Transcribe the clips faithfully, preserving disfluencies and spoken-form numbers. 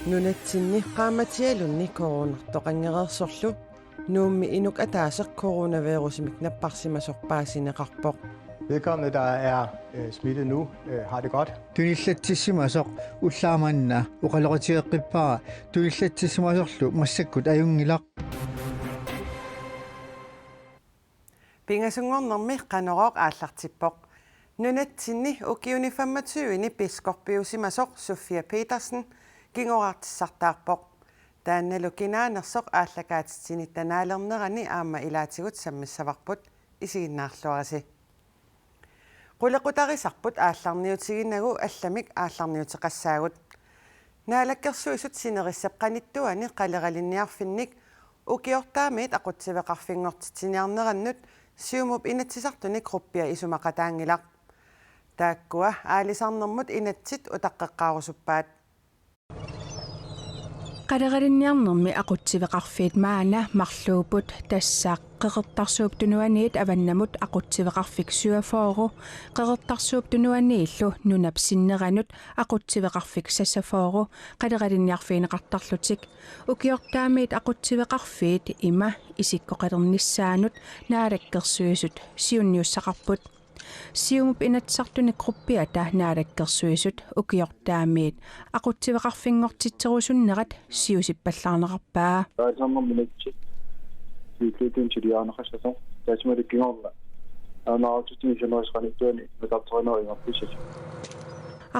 Nunatsinni qaammatialunni coronartoqanngereersorlu Nuummi inuk ataaseq coronavirusimik napparsimasoq paasineqarpoq. Vedkommende, der er øh, smittet nu, øh, har det godt. Tunillatsissimasoq ullaaq manna oqaloqatigeqqippara, tunillatsissimasorlu massakkut ajunngilaq. Pingasunngornermi Qanorooq aallartippoq. Nunatsinni ukiuni femogtyve-ni biskoppiusimasoq Sofia Petersen kingoraartissartaarpoq. Taannalu kinaanersoq aallakaatitsinitta naalernerani aamma ilaatigut sammissavarput, isiginnaarluarisi. Qulequtarisarput aallarniutiginagu allamik aallarniuteqassaagut. Naalakkersuisut sinerissap qanittuani qaleralinniarfinnik ukiortaamiit aqutsiveqarfinngortitsiniarnerannut Siumup Inatsisartuni gruppia isumaqataanngilaq. Taakkua aalisarnermut inatsit utaqqeqqaarusuppaat. Qaleralinniarnermi aqutsiveqarfiit maanna marluupput, tassa Qeqertarsuup Tunuaniit avannamut aqutsiveqarfik syvogfyrre, Qeqertarsuup Tunuaniillu nunap sinneranut aqutsiveqarfik seksogfyrre qaleralinniarfigineqartarlutik. Ukiortaamiit aqutsiveqarfiit ima isikkoqalernissaannut Naalakkersuisut siunniussaqarput. Siumup Inatsisartuni gruppiata Naalakkersuisut ukiortaamiit aqutsiveqarfinngortitserusunnerat siusippallaarneqarpaa. Taasarnermut inatsit siulliuttuni suliarineqassasoq, taassumalu kingorna aamma aaqqissuussani sinerissap qanittuani nutarterinerup ingerlassasut.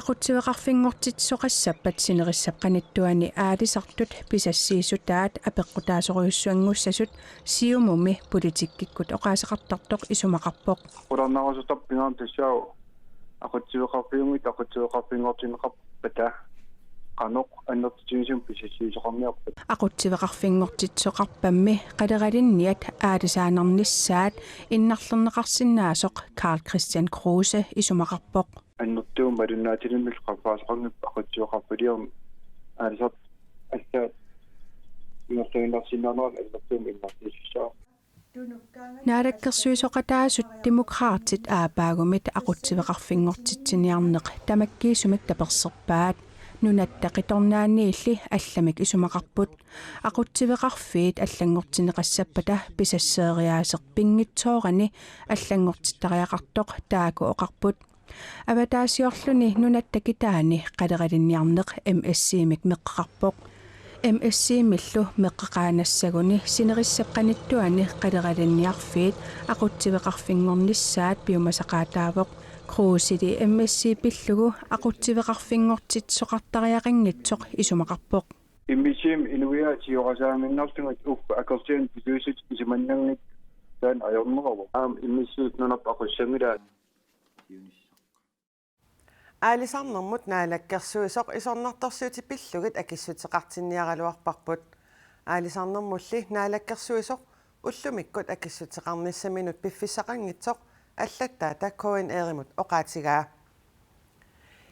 Aqutsiveqarfinngortitsisoqassappat sinerissap qanittuani aalisartut pisassiissutaat apeqqutaasorujussuanngussasut Siumumi politikkikkut oqaaseqartartoq isumaqarpoq. Qularnaarusuttaq pingaarnertut tassaavoq aqutsiveqarfiummik aqutsiveqarfinngortinneqarpata qanoq annertutigisumik pisassiisoqarniarpat. Aqutsiveqarfinngortitsisoqarpammi qaleralinniat aalisaannarnissaat innarlerneqarsinnaasoq Karl-Kristian Kruse isumaqarpoq. Annertuumik malunnaatsilimmik qaffaasoqanngippat aqutsiveqarfiliorneq aalisartut allaat ingerlaannarsinnaanerat annertuumik innartiissussaavoq. Naalakkersuisoqataasut Demokraatit aappaagumit aqutsiveqarfinngortitsiniarneq tamakkiisumik taperserpaat. Nunatta qitornaanniilli allamik isumaqarput. Aqutsiveqarfiit allanngortinneqassappata pisasseeriaaseq pinngitsoorani allanngortittariaqartoq taakku oqarput. Avataasiorluni nunatta kitaani qaleralinniarneq M S C-mik meqqeqarpoq. M S C-millu meqqeqaannassaguni sinerissap qanittuani qaleralinniarfiit aqutsiveqarfinngornissaat piumasaqaataavoq. Kruseli M S C pillugu aqutsiveqarfinngortitsisoqartariaqanngitsoq isumaqarpoq. M S C-mi inuiaat sioqasaaginnarlugit uffa akerlianik pituussutit isumannanngitsut taanna ajorneravoq. Aamma M S C-t nunarput aqussanngilaat. Aalisarnermut naalakkersuisoq isornartorsiutit pillugit akissuteqartinniaraluarparput. Aalisarnermulli naalakkersuisoq ullumikkut akissuteqarnissaminut piffissaqanngitsoq allattaata K N R-imut oqaatigaa.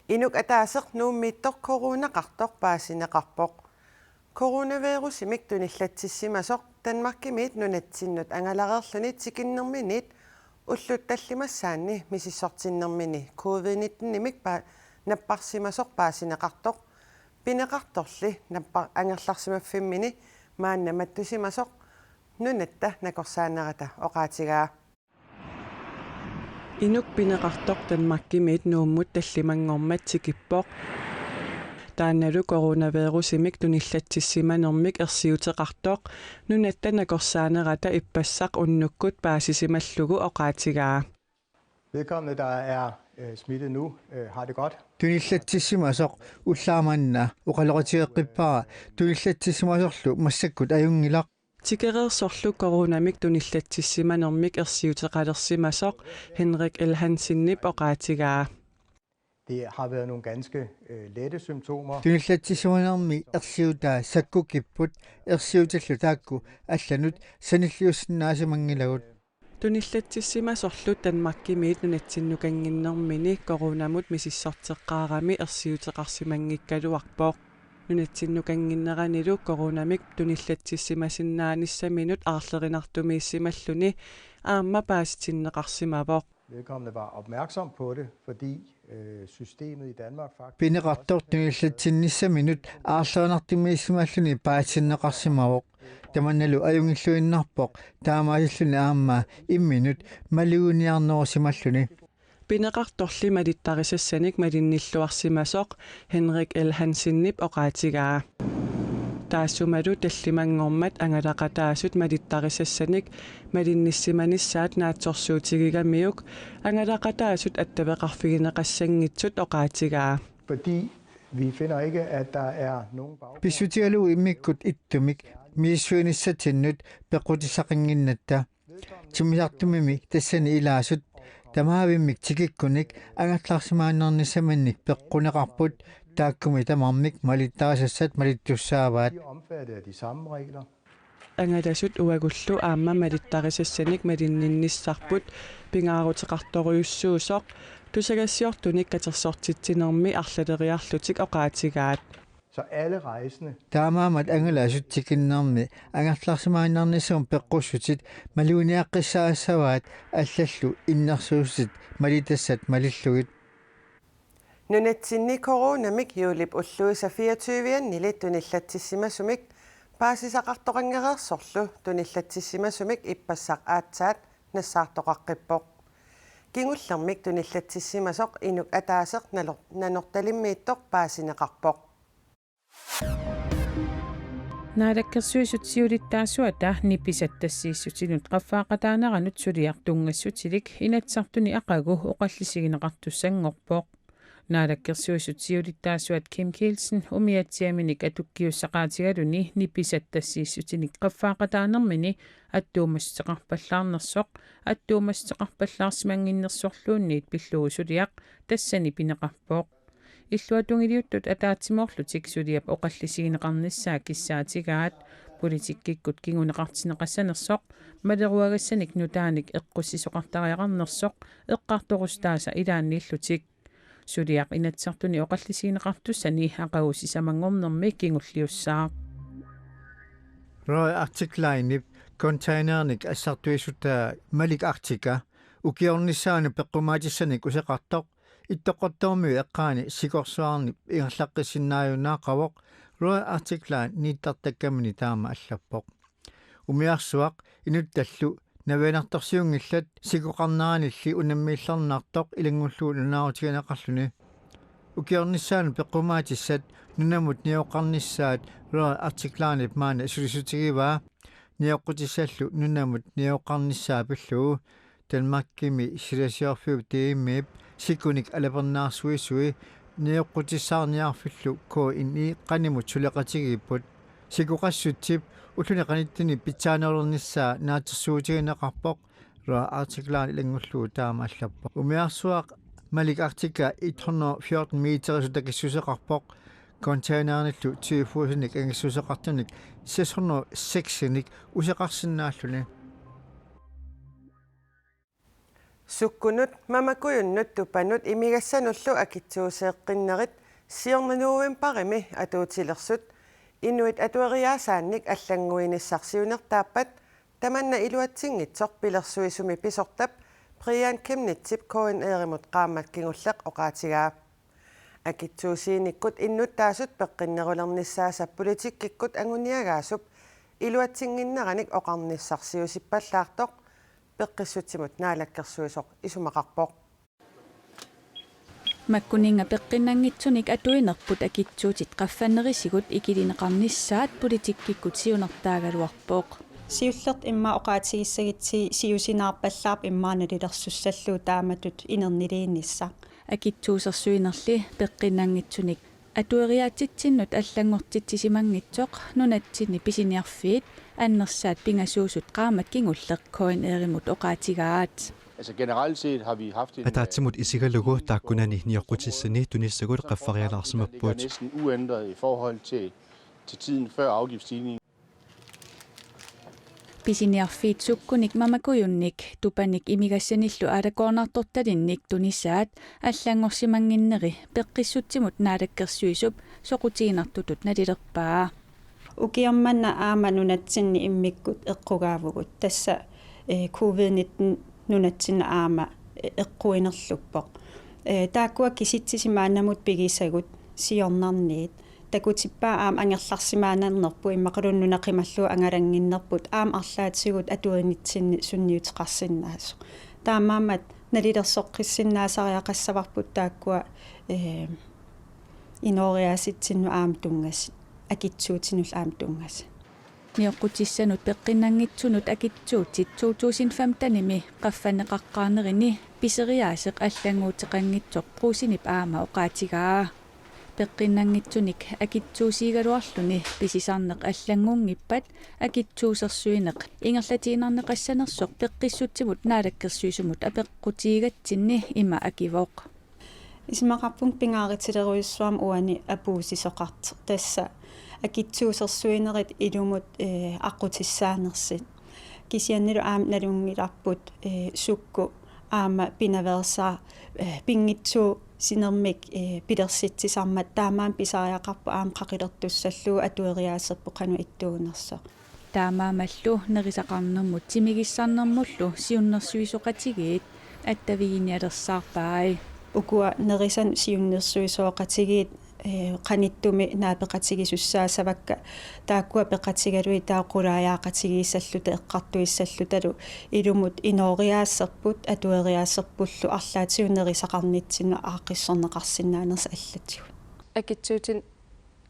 Inuk ataaseq Nuummiittoq coronaqartoq paasineqarpoq. Coronavirusimik tunillatsissimasoq Danmarkimiit nunatsinnut angalareerluni tikinnerminiit ullut tallimassaanni misissortinnermini covid nitten-imik pa-, napparsimasoq paasineqartoq pineqartorli nappa-, angerlarsimaffimmini maanna mattusimasoq Nunatta Nakorsaanerata oqaatigaa. Inuk pineqartoq Danmarkimiit Nuummut tallimanngormat tikippoq. Taannalu coronavirusimik tunillatsissimanermik ersiuteqartoq Nunatta Nakorsaanerata ippassaq unnukkut paasisimallugu oqaatigaa. Vedkommende, der er øh, smittet nu, øh, har det godt. Tunillatsissimasoq ullaaq manna oqaloqatigeqqippara, tunillatsissimasorlu massakkut ajunngilaq. Tikereersorlu coronamik tunillatsissimanermik ersiuteqalersimasoq Henrik L. Hansenip oqaatigaa. Det har været nogle ganske øh, lette symptomer. Tunillatsissimanermi ersiutaa sakkukipput, ersiutillu taakku allanut sanilliussinnaasimanngillat. Tunillatsissimasorlu Danmarkimiit nunatsinnukannginnermini coronamut misissorteqqaarami ersiuteqarsimanngikkaluarpoq. Nunatsinnukannginneranilu coronamik tunillatsissimasinnaanissaminnut aarlerinartumiissimalluni aamma paasitinneqarsimavoq. Vedkommende var opmærksom på det, fordi øh, systemet i Danmark faktisk Pineqartoq tunillatsinnissaminnut aarlerinartumiissimalluni paatsinneqarsimavoq. Tamannalu ajunngilluinnarpoq taamaasilluni aamma imminut maluginiarnerusimalluni. Pineqartorli malittarisassanik malinnilluarsimasoq Henrik L. Hansenip oqaatigaa. Taassumalu tallimanngormat angalaqataasut malittarisassanik malinnissimanissaat naatsorsuutigigamiuk angalaqataasut attaveqarfigineqassanngitsut oqaatigaa. Fordi vi finder ikke, at der er nogen baggrund. Pissutigalugu immikkut ittumik misissuinissatsinnut peqqutissaqannginnatta. Timmisartumimi tassani ilaasut tamaavimmik tikikkunik angerlarsimaannarnissaminnik peqquneqarput, taakkumi tamarmik malittarisassat malittussaavaat. De er omfattet af de samme regler. Angalasut uagullu aamma malittarisassanik malinninnissarput pingaaruteqartorujussuusoq tusagassiortunik katersortitsinermi arlaleriarlutik oqaatigaat. Så alle rejsende Taamaammat angalasut tikinnermi angerlarsimaannarnissamut peqqussutit maluginiaqqissaassavaat allallu innersuussutit malitassat malillugit. Nunatsinni coronamik juulip ulluisa fireogtyve-annili tunillatsissimasumik paasisaqartoqanngereersorlu tunillatsissimasumik ippassaq aatsaat nassaartoqaqqippoq. Kingullermik tunillatsissimasoq inuk ataaseq nalo-, Nanortalimmiittoq paasineqarpoq. Naalakkersuisut siulittaasuata nipisat tassiissutinut qaffaaqataaneranut suliaq tunngassutilik Inatsisartuni aqagu oqallisigineqartussanngorpoq. Naalakkersuisut siulittaasuat Kim Kielsen umiatsiaminik atukkiussaqaatigaluni nipisat tassiissutinik qaffaaqataanermini attuumassuteqarpallaarnersoq attuumassuteqarpallaarsimannginnersorluunniit pillugu suliaq tassani pineqarpoq. Illuatungiliuttut ataatsimoorlutik suliap oqallisigineqarnissaa kissaatigaat. Politikkikkut kinguneqartinneqassanersoq, maleruagassanik nutaanik eqqussisoqartariaqarnersoq, eqqartorusutaasa ilaanniillutik. Suliaq Inatsisartuni oqallisigineqartussani aqagu sisamanngornermi kingulliussaaq. Royal Arctic Linep containerimik assartuissutaa Malik Arctica ukiornissaanut peqqumaatissanik useqartoq Ittoqqortoormiut eqqaani sikorsuarnip ingerlaqqissinnaajunnaaqavoq. Royal Arctic Line niittartakkamini taama allappoq. Umiarsuaq inuttallu navianartorsiunngillat sikoqarneranilli unammiillernartoq ilanngullugu nalunaarutigineqarluni. Ukiornissaanut peqqumaatissat nunamut nioqqarnissaat Royal Arctic Linep maanna sulissutigivaa. Nioqqutissallu nunamut nioqqarnissaa pillugu Danmarkimi silasiorfiup D M-ip sikunik alapernaarsuisui nioqqutissaarniarfillu K N I qanimut suleqatigiipput. Sikoqassutsip ulluni qanittuni pitsaanerulernissaa naatsorsuutigineqarpoq. Royal Arctic Line ilanngullugu taama allappoq. Umiarsuaq Malik Arctica et hundrede fjorten meterisut takissuseqarpoq. Containeranillu tyve fotinik angissuseqartunik seks hundrede seksinik useqarsinnaalluni. Sukkunut, mamakujunnut, tupanut imigassanullu akitsuuseeqqinnerit siorna novembarimi atuutilersut inuit atueriaasaannik allannguinissaq siunertaappat tamanna iluatsinngitsoq pilersuisumi pisortap Brian Chemnitzip K N R-imut qaammat kingulleq oqaatigaa. Akitsuusiinikkut innuttaasut peqqinnerulernissaasa politikkikkut anguniagaasup iluatsinnginneranik oqarnissarsiusippallaartoq peqqissutsimut naalakkersuisoq isumaqarpoq. Makkuninnga peqqinnanngitsunik atuinerput akitsuutit qaffannerisigut ikilineqarnissaat politikkikkut siunertaagaluarpoq. Siullertut immaqa oqaatigissagutsigit siusinaarpallaarpoq immaqa nalilersussallugu taamatut inerniliinnissaq. Akitsuusersuinerli peqqinnanngitsunik atueriaatsitsinnut allanngortitsisimanngitsoq nunatsinni pisiniarfiit annersaat pingasuusut qaammat kingulleq K N R-imut oqaatigaat. Altså generelt set har vi haft en... Ataatsimut isigalugu taakkunani nioqqutissani tunissagut qaffarialaarsimapput. Ligger næsten uændret i forhold til, til tiden før afgiftsstigningen. Pisiniarfiit sukkunik mamakujunnik tupanik imigassanillu aalakoornartortalinnik tunisaat allanngorsimannginneri peqqissutsimut naalakkersuisup soqutiginartutut nalilerpaa. Ukioq manna aamma nunatsinni immikkut eqqugaavugut. Tassa, eh, covid nitten nunatsinni aamma eqquinerluppoq. Ee, taakkua kisitsisit maannamut pigisagut siornarniit. Takutippaa aamma angerlarsimaannarnerput immaqaluunniit nuna qimallugu angalannginnerput aamma arlaatigut atuinitsinni sunniuteqarsinnaasoq. Taamaammat nalilersoqqissinnaasariaqassavarput taakkua, ee, inooriaasitsinnut aamma tunngasut, akitsuutinullu aamma tunngasut. Nioqqutissanut peqqinnanngitsunut akitsuutit to tusind femtenimi qaffanneqaqqaarnerini piseriaaseq allannguuteqanngitsoq Brugsenip aamma oqaatigaa. Peqqinnanngitsunik akitsuusiigaluarluni pisisarneq allanngunngippat akitsuusersuineq ingerlatiinnarneqassanersoq Peqqissutsimut Naalakkersuisumut apeqqutigigatsinni ima akivoq. Isumaqarpunga pingaarutilerujussuarmik uani apuussisoqartoq. Tassa akitsuusersuinerit ilumut, ee, aqqutissaanersut. Kisiannili aamma nalunngilarput, ee, sukkut aamma pinaveersaat, ee, pinngitsuusinermik, ee, pilersitsisarmat, taamaammat pisariaqarpoq aamma qaqilertussallugu atueriaaserput qanoq ittuunersoq. Taamaammallu nerisaqarnermut timigissarnermullu siunnersuisoqatigiit attaviginialersaarpai. Ukua nerisanut siunnersuisoqatigiit, ee, qanittumi naapeqatigiisussaassavakka, taakkua peqatigalugit taava qulaajaaqatigiissalluta eqqartuissallutalu ilumut inooriaaserput, atueriaaserpullu arlaatigut nerisaqarnitsinnut aaqqissorneqarsinnaanersut allatigut. Akitsuutit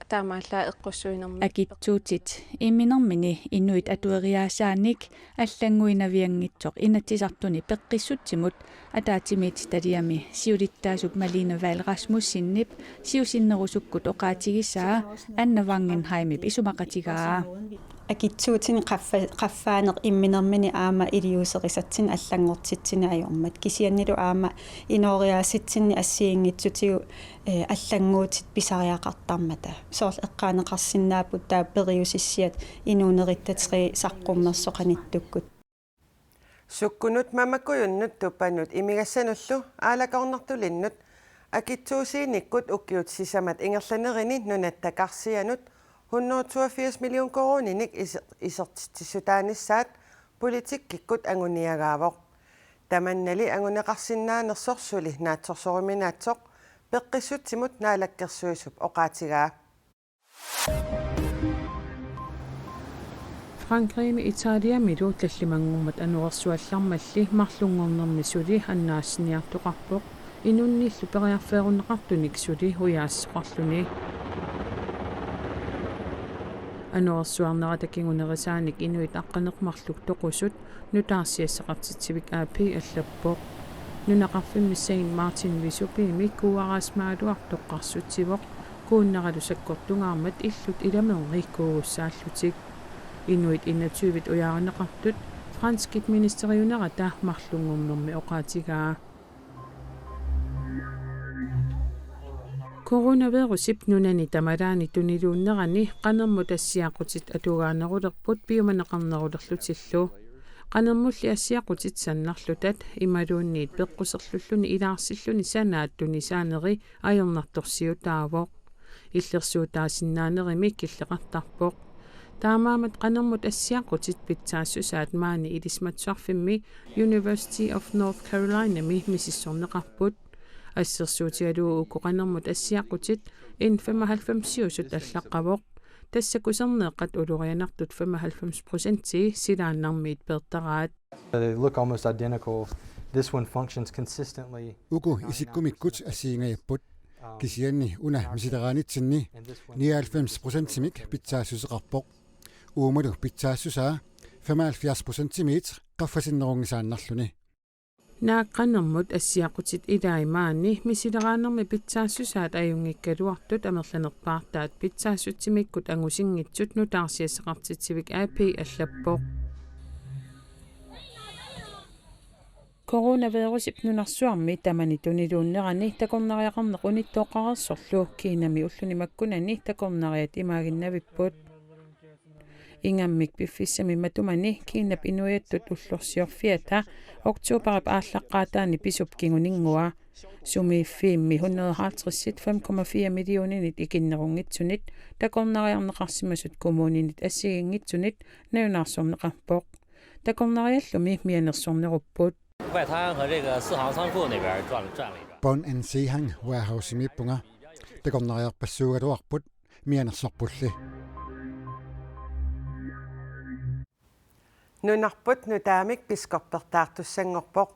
taamaallaat eqqussuinermi. Akitsuutit imminermini inuit atueriaasaanik allannguinavianngitsoq Inatsisartuni Peqqissutsimut ataatsimiititaliami siulittaasup Malene Vahl Rasmussenip siusinnerusukkut oqaatigisaa Anna Wangenheimip isumaqatigaa. Akitsuutinik qaffa-, qaffaaneq imminermini aamma iliuuserisatsinnik allanngortitsineq ajormat. Kisiannili aamma inooriaasitsinnik assigiinngitsutigut, ee, allannguutit pisariaqartarmata. Soorlu eqqaaneqarsinnaapput taava periusissiat inuunerittatsigut saqqummersoqanittukkut. Sukkunut, mamakkujunnut, tupanut, imigassanullu aalakoornartulinnut akitsuusiinikkut ukiut sisamat ingerlanerini nunatta karsianut hundrede toogfirs million koruuninik is-, isertitsissutaanissaat politikkikkut anguniagaavoq. Tamannali anguneqarsinnaanersoq suli naatsorsoruminaatsoq Peqqissutsimut Naalakkersuisup oqaatigaa. Frankrigimi Italiamilu tallimanngormat anorersuallarmalli marlunngornermi suli annaassiniartoqarpoq, inunnillu periarfeerunneqartunik suli ujaasissoqarluni. Anorersuarnerata kingunerisaanik inuit aqqaneq-marluk toqusut nutaarsiassaqartitsivik A P allappoq. Nunaqarfimmi Saint Martin Vésubimi kuuaraasmaaluartoq qarsutsivoq, kuunnaralu sakkortungaarmat illut ilamerni kuugussaallutik. Inuit enogtyvit ujaarineqartut franskit ministeriunerata marlunngornermi oqaatigaa. Coronavirusip nunani tamalaani tuniluunnerani qanermut assiaqutit atugaanerulerput piumaneqarnerulerlutillu. Qanermulli assiaqutit sannarlutat imaluunniit peqquserlulluni ilaarsilluni sanaat tunisaaneri ajornartorsiutaavoq. Illersuutaasinnaanerimi killeqartarpoq. Taamaammat qanermut assiaqutit pitsaassusaat maani ilisimatusarfimmi University of North Carolinami misissorneqarput. Assersuutigalugu uku qanermut assiaqutit N femoghalvfemsiusut allaqqavoq. Tassa kuserneeqqat ulorianartut femoghalvfems procentii silaannarmiit peertaraat. They look almost identical. This one functions consistently. Uku isikkumikkut assigingajapput. Kisianni una misileraanitsinni nioghalvfems procentimik pitsaassuseqarpoq. Uumalu pitsaassusaa femoghalvfjerds procentimiit qaffasinnerunngisaannarluni. Naak qanermut assiaqutit ilai maani misileraanermi pitsaassusaat ajunngikkaluartut amerlanerpaartaat pitsaassutsimikkut angusinngitsut nutaarsiassaqartitsivik A P allappoq. Coronavirusip nunarsuarmi tamani tuniluunnerani takornariaqarneq unittooqqareersorlu Kinami ulluni makkunani takornariat imaaginnavipput. Ingammik piffissami matumani Kinap inuiattut ullorsiorfiata oktobarip aallaqqaataani pisup kinguninngua. Sumiiffiimmi hundrede og halvtreds fem komma fire millioninit ikinnerunngitsunit takornariarneqarsimasut kommuninit assigiinngitsunit nalunaarsorneqarpoq. Takornariallumi mianersornerupput. 外滩和这个四行仓库那边转了转了一转。 Bon N Sihang warehousimiippunga, takornariarpassuugaluarput mianersorpulli. Nunarput nutaamik biskoppertaartussanngorpoq.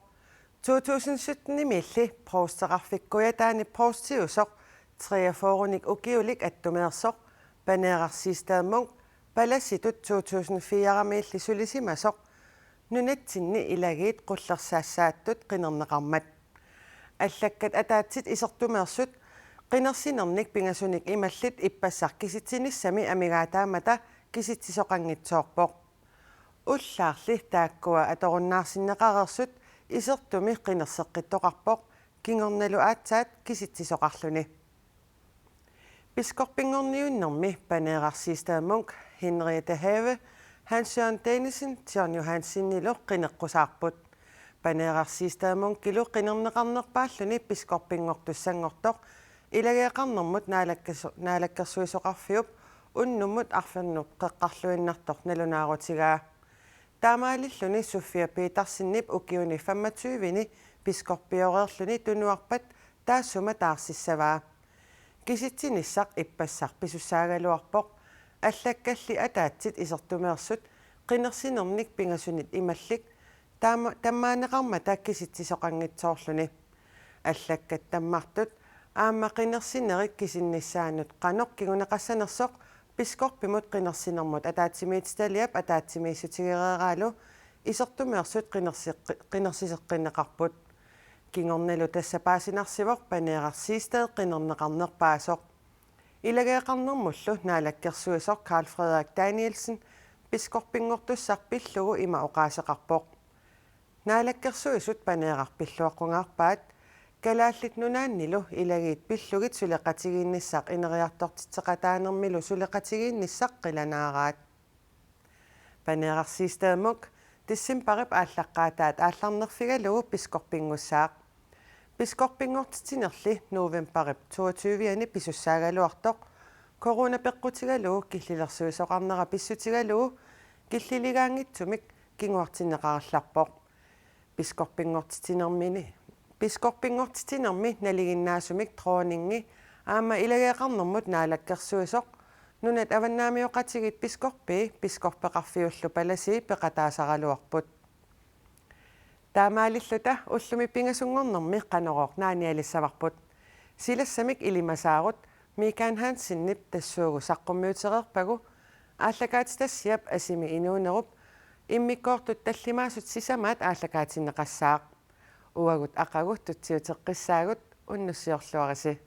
To tusind sytten-imiilli provsteqarfik Kujataani provstiusoq treogfyrrenik ukiulik attumeersoq Paneeraq Siegstad Munk palasitut to tusind fire-miilli sulisimasoq nunatsinni ilagiit qullersaassaattut qinerneqarmat. Allakkat ataatsit isertumeersut qinersinernik pingasunik imallit ippassaq kisitsinissami amigaataammata kisitsisoqanngitsoorpoq. Ullaarli taakkua atorunnaarsinneqareersut isertumi qinerseqqittoqarpoq kingornalu aatsaat kisitsisoqarluni. Biskopinngorniunnermi Paneeraq Siegstad Munk, Henriette Have, Hans Jørgen Danielsen, John Johansenilu qineqqusaarput. Paneeraq Siegstad Munkilu qinerneqarnerpaalluni biskopinngortussanngortoq ilageeqarnermut naalakkersu-, naalakkersuisoqarfiup unnummut arfineq-, qeqqarluinnartoq nalunaarutigaa. Taamaalilluni Sofia Petersenip ukiuni femogtyve-ni biskopioreerluni tunuarpat taassuma taarsissavaa. Kisitsinissaq ippassaq pisussaagaluarpoq, allakkalli ataatsit isertumeersut qinersinernik pingasunit imallit taama-, tammaaneqarmata kisitsisoqanngitsoorluni. Allakkat tammartut aamma qinersinerit kisinnissaannut qanoq kinguneqassanersoq biskopimut qinersinermut ataatsimiititaliap ataatsimiissutigereeraalu isertumeersut qinerseqqi-, qinersiseqqinneqarput. Kingornalu tassa paasinarsivoq Paneeraq Siegstad qinerneqarnerpaasoq. Ilageeqarnermullu naalakkersuisoq Karl Frederik Danielsen biskopinngortussaq pillugu ima oqaaseqarpoq: Naalakkersuisut Paneeraq pilluaqqungaarpaat, Kalaallit Nunaannilu ilagiit pillugit suleqatigiinnissaq ineriartortitseqataanermilu suleqatigiinnissaq qilanaaraat. Paneeraq Siegstad Munk decembarip aallaqqaataat aallarnerfigalugu biskopinngussaaq. Biskopinngortitsinerli novembarip toogtyve-ani pisussaagaluartoq corona peqqutigalugu killilersuisoqarnera pissutigalugu killiligaanngitsumik kinguartinneqarallarpoq. Biskopinngortitsinermini, biskopinngortitsinermi nalinginnaasumik dronningi aamma ilageeqarnermut naalakkersuisoq, nunat avannaamioqatigiit biskopii biskoppeqarfiullu palasii peqataasaraluarput. Taamaalilluta ullumi pingasunngornermi Qanorooq naanialissavarput. Silassamik ilimasaarut Mikan Hansenip tassuugu saqqummiutereerpagu aallakaatitassiap asimi inuunerup immikkoortut tallimaasut sisamaat aallakaatinneqassaaq. Uagut aqagu tutsiuteqqissaagut, unnussiorluarisi.